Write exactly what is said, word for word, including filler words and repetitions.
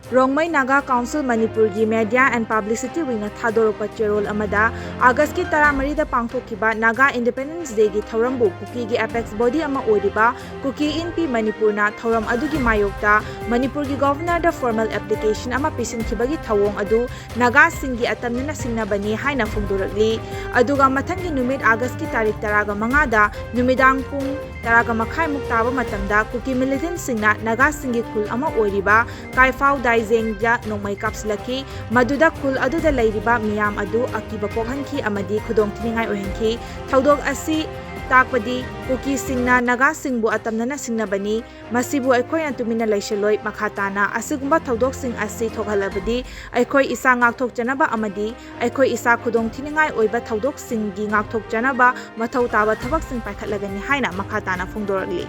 Rongmei Naga council ꯃꯅꯤꯄꯨꯔꯒꯤ Media and Publicity Wingꯅ ꯊꯥꯗꯣꯔꯛꯄ ꯆꯦꯔꯣꯜ ꯑꯃꯗ, ꯑꯥꯒꯁꯀꯤ ꯇꯔꯥꯃꯔꯤꯗ ꯄꯥꯡꯊꯣꯛꯈꯤꯕ ꯅꯥꯒꯥ Independence Dayꯒꯤ ꯊꯧꯔꯝꯕꯨ ꯀꯨꯀꯤꯒꯤ apex body ꯑꯃ ꯑꯣꯏꯔꯤꯕ ꯀꯨꯀꯤ ꯏꯟꯄꯤ ꯃꯅꯤꯄꯨꯔꯅ ꯊꯧꯔꯝ ꯑꯗꯨꯒꯤ ꯃꯥꯌꯣꯛꯇ ꯃꯅꯤꯄꯨꯔꯒꯤ Governorꯗ formal application ꯑꯃ ꯄꯤꯁꯤꯟꯈꯤꯕꯒꯤ ꯊꯧꯑꯣꯡ ꯑꯗꯨ ꯅꯥꯒꯥꯁꯤꯡꯒꯤ ꯑꯇꯝꯅꯅ ꯁꯤꯡꯅꯕꯅꯤ ꯍꯥꯏꯅ ꯐꯣꯡꯗꯣꯔꯛꯂꯤ꯫ ꯑꯗꯨꯒ ꯃꯊꯪꯒꯤ ꯅꯨꯃꯤꯠ ꯑꯥꯒꯁꯀꯤ ꯇꯥꯔꯤꯛ ꯇꯔꯥꯒ ꯃꯉꯥꯗ ꯅꯨꯃꯤꯗꯥꯡ ꯄꯨꯡ ꯇꯔꯥꯒ ꯃꯈꯥꯏꯃꯨꯛ ꯇꯥꯕ ꯃꯇꯝꯗ ꯀꯨꯀꯤ militantꯁꯤꯡꯅ ꯅꯥꯒꯥꯁꯤꯡꯒꯤ ꯈꯨꯜ ꯑꯃ ꯑꯣꯏꯔꯤꯕ ꯀꯥꯏꯐꯥꯎ ꯗꯥꯏꯖꯦꯡꯗ ꯅꯣꯡꯃꯩ ꯀꯥꯞꯁꯤꯜꯂꯛꯈꯤ꯫ ꯃꯗꯨꯗ ꯈꯨꯜ ꯑꯗꯨꯗ ꯂꯩꯔꯤꯕ ꯃꯤꯌꯥꯝ ꯑꯗꯨ ꯑꯀꯤꯕ ꯄꯣꯛꯍꯟꯈꯤ ꯑꯃꯗꯤ ꯈꯨꯗꯣꯡꯊꯤꯅꯤꯡꯉꯥꯏ ꯑꯣꯏꯍꯟꯈꯤ꯫ ꯊꯧꯗꯣꯛ ꯑꯁꯤ ꯇꯥꯛꯄꯗꯤ ꯀꯨꯀꯤꯁꯤꯡꯅ ꯅꯥꯒꯥꯁꯤꯡꯕꯨ ꯑꯇꯝꯅꯅ ꯁꯤꯡꯅꯕꯅꯤ꯫ ꯃꯁꯤꯕꯨ ꯑꯩꯈꯣꯏꯅ ꯇꯨꯃꯤꯟꯅ ꯂꯩꯁꯤꯜꯂꯣꯏ꯫ ꯃꯈꯥ ꯇꯥꯅ ꯑꯁꯤꯒꯨꯝꯕ ꯊꯧꯗꯣꯛꯁꯤꯡ ꯑꯁꯤ ꯊꯣꯛꯍꯜꯂꯕꯗꯤ ꯑꯩꯈꯣꯏ ꯏꯁꯥ ꯉꯥꯛꯊꯣꯛꯆꯅꯕ ꯑꯃꯗꯤ ꯑꯩꯈꯣꯏ ꯏꯁꯥ ꯈꯨꯗꯣꯡꯊꯤꯅꯤꯡꯉꯥꯏ ꯑꯣꯏꯕ ꯊꯧꯗꯣꯛꯁꯤꯡꯒꯤ ꯉꯥꯛꯊꯣꯛꯆꯅꯕ ꯃꯊꯧ ꯇꯥꯕ ꯊꯕꯛꯁꯤꯡ ꯄꯥꯏꯈꯠꯂꯒꯅꯤ ꯍꯥꯏꯅ ꯃꯈꯥ ꯇꯥꯅ ꯐꯣꯡꯗꯣꯔꯛꯂꯤ꯫